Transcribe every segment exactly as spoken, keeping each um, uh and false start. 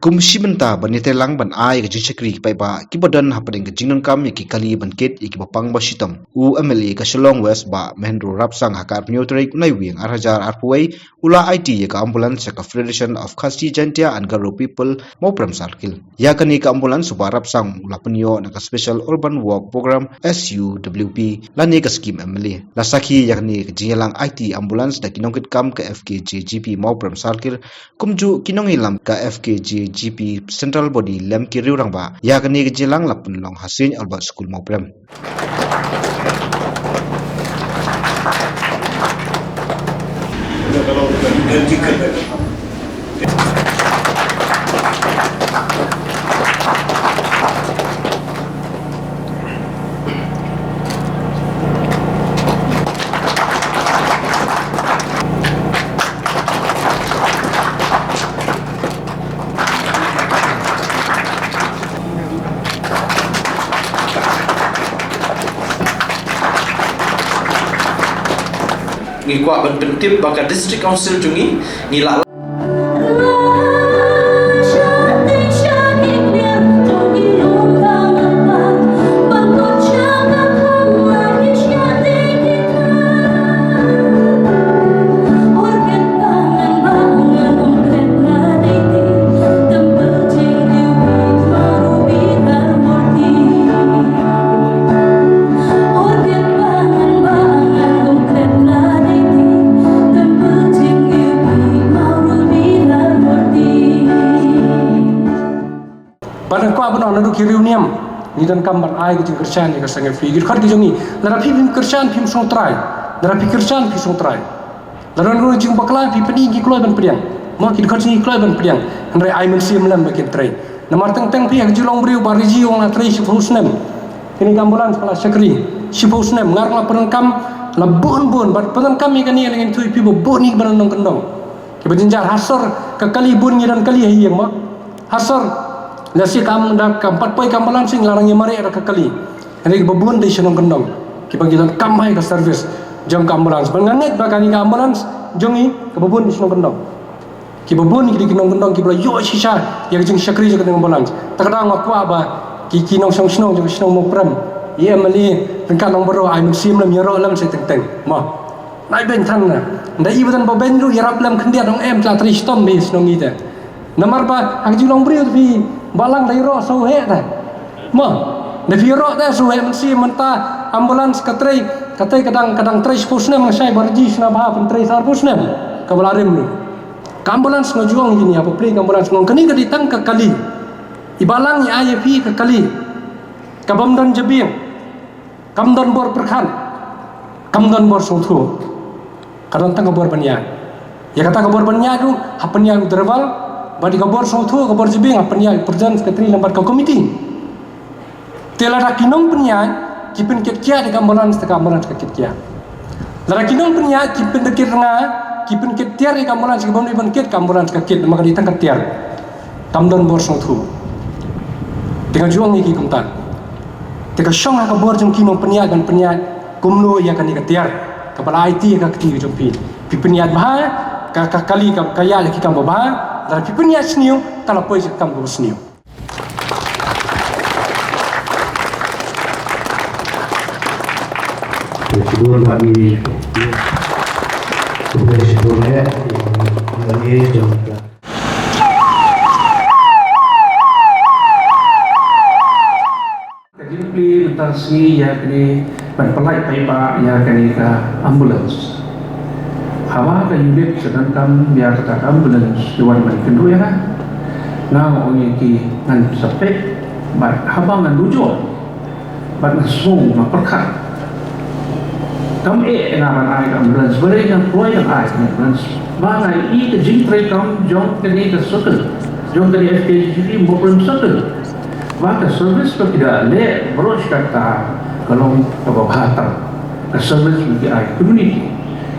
Um shim bynta ban ïatreilang ban ai ka jingshakri ki paidbah kiba don hapdeng ka jingdonkam ïa ki kali ban kit ïa kiba pang ba shitom. U M L A ka Shillong West Bah Mahendra Rapsang ha ka arphew tarik u Naiwieng ar hajar arphew wei u la aiti ïa ka ambulance sha ka Federation of Khasi Jaintia and Garo People Mawprem Circle. Ïa kane ka ambulance u Bah Rapsang u la pynïoh na ka Special Urban Work Program, S U W P, lane ka skim M L A. La sakhi ïa kane ka jingïalang aiti ambulance da ki nongkitkam ka F K J G P Mawprem Circle, kumjuh ki nongïalam ka F K J G P Central Body lem ki riew rangbah. Ïa kane ka jingïalang la pynlong ha Saint Albert School Mawprem. Ngi kwah ban pyntip ba ka District Council jong ngi, ngi lah Ban kwah ban ong naduh ki riewniam ngi donkam ban ai ka jingkyrshan ïa ka seng FKJGP. Ki dkhot ki jong ngi, lada phi phim kyrshan phim sngewtrai. Lada phi kyrshan phi sngewtrai. Lada don ruh jingbakla phi pyni ki kloi ban pdiang. Mo, ki dkhot jong ngi kloi ban pdiang. Hynrei ai mynsiem lem ba kin trei. Namar teng teng phi ha ka jinglong briew Bah Riji u ong la trei shiphew snem. Kane ka ambulance ka la shakri shiphew snem, nga ruh nga pyndonkam la bun bun, bad pyndonkam ïa kane, la ngi ïathuh ïa phi ba bun ngi ban nongkyndong. Kiba jynjar ha sor ka kali bun ngi don kali ha ïing mo. Ha sor lehse kam da kam pat poi ka ambulance ngi la dang ïa mareh da ka kali. Hynrei kiba bun dei sha nongkyndong kiba ngi donkam ha ka service jong ka ambulance. Bad nga ngeit ba kane ka ambulance jong ngi kaba bun dei sha nongkyndong. Kiba bun ki dei ki nongkyndong kiba la ïoh shisha ïa ka jingshakri jong ka ambulance. Te ka daw nga kwah ba ki, ki nongshong shnong jong ka shnong Mawprem, i MLA ryngkat long baroh ai mynsiem lem, ïaroh lem sa teng teng. Mo. Nai beiñ than na. Nda i ba don ba beiñ ruh ïarap lem khyndiat, ong em, tla trei shitom ba ïa shnong ngi te. Namar ba ha ka jinglong briew te phi ba lang da ïaroh shu heh te. Mo. Da phi ïaroh te shu heh, mynsiem mynta ambulance ka trei, ka trei ka dang, ka dang trei shiphew snem, nga shai ba Riji shna bha pyntrei sa arphew snem. Kaba la rim ruh. Ka ambulance nga ju ong ïa kine ha pyrthei, ka ambulance nga ong kane ka dei tang ka kali. I ba lang i ai ïa phi ka kali. Ka bym don jabieng. Kam don bor pyrkhat. Kam don bor sngewthuh. Ka don tang ka bor ban ïaid. Ïa kata ka bor ban ïaid ruh ha pynïaid u driver, bad ïa ka bor sngewthuh, ka bor jabieng ha pynïaid u president, secretary lem bad ka committee. Te lada ki nongpynïaid ki pynkit kiad ïa ka ambulance, te ka ambulance ka kit kiad. Lada ki nongpynïaid ki pynkit rnga, ki pynkit tiar ïa ka ambulance, ki bym dei ban kit, ka ambulance ka kit, namar ka dei tang ka tiar. Kam don bor sngewthuh. Te nga ju ong ïa ki kumta. Te ka shong ha ka bor jong ki nongpynïaid ban pynïaid kumno ïa kane ka tiar kaba la aiti ïa ka kti ka jong phi. Phi pynïaid bha, ka, ka kali ka, ka ïaid ïa ki kam babha. Lada phi pynïaid sniew, ka la poi sha ki kam kaba sniew. Te shu dei ba ngi, shu dei shu dei, ngi jong ka. Ka jingplie mynta ka sngi ïa kane ban pynlait paidbah ïa kane ka ambulance. Haba ka unit ka donkam ïa kata ka ambulance, ki wan ban kynduh ïa nga. Nga ong ïa ki ngan sa peit, bad haba ngan ujor, bad nga sngew, nga pyrkhat, kam eh ïa nga ban ai ka ambulance, balei nga poi ban ai ka ambulance? Ba nga i ka jingtreikam jong kane ka circle, jong kane FKJGP Mawprem Circle. Ba ka service ba ki da leh baroh shi katta ka long kaba bha tam. Ka service ba ki ai community.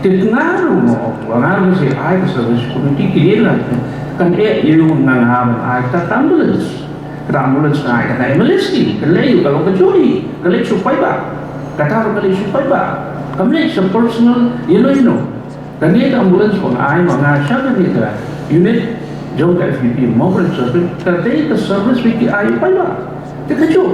Te nga ruh mo, ba nga ruh shi ai ka service community ki dei la. Kan eh ïa u nga nga ban ai ka ambulance. Ka ambulance ka ai ka MLA scheme, ka lei ka long ka jong ngi, ka leit sha u paidbah. Kata ruh ka leit sha u paidbah. Kam leit sha personal ïano ïano. Kane ka ambulance ba nga ai ma nga sha kane ka unit, jong ka F D P, Mawkyrwat Circle, ka dei ka service ba ki ai paidbah. Te kajuh.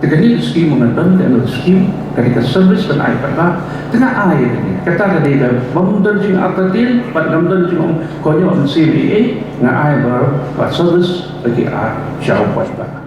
Te kane ka skim nga don, ka skim, ka dei ka service ban ai paidbah. Te nga ai kane. Kata ka dei ka bym don jingartatien, bad ngam don jingong kohnguh, ym shem ei ei, nga ai ba, ba service ba ki ai sha u paidbah.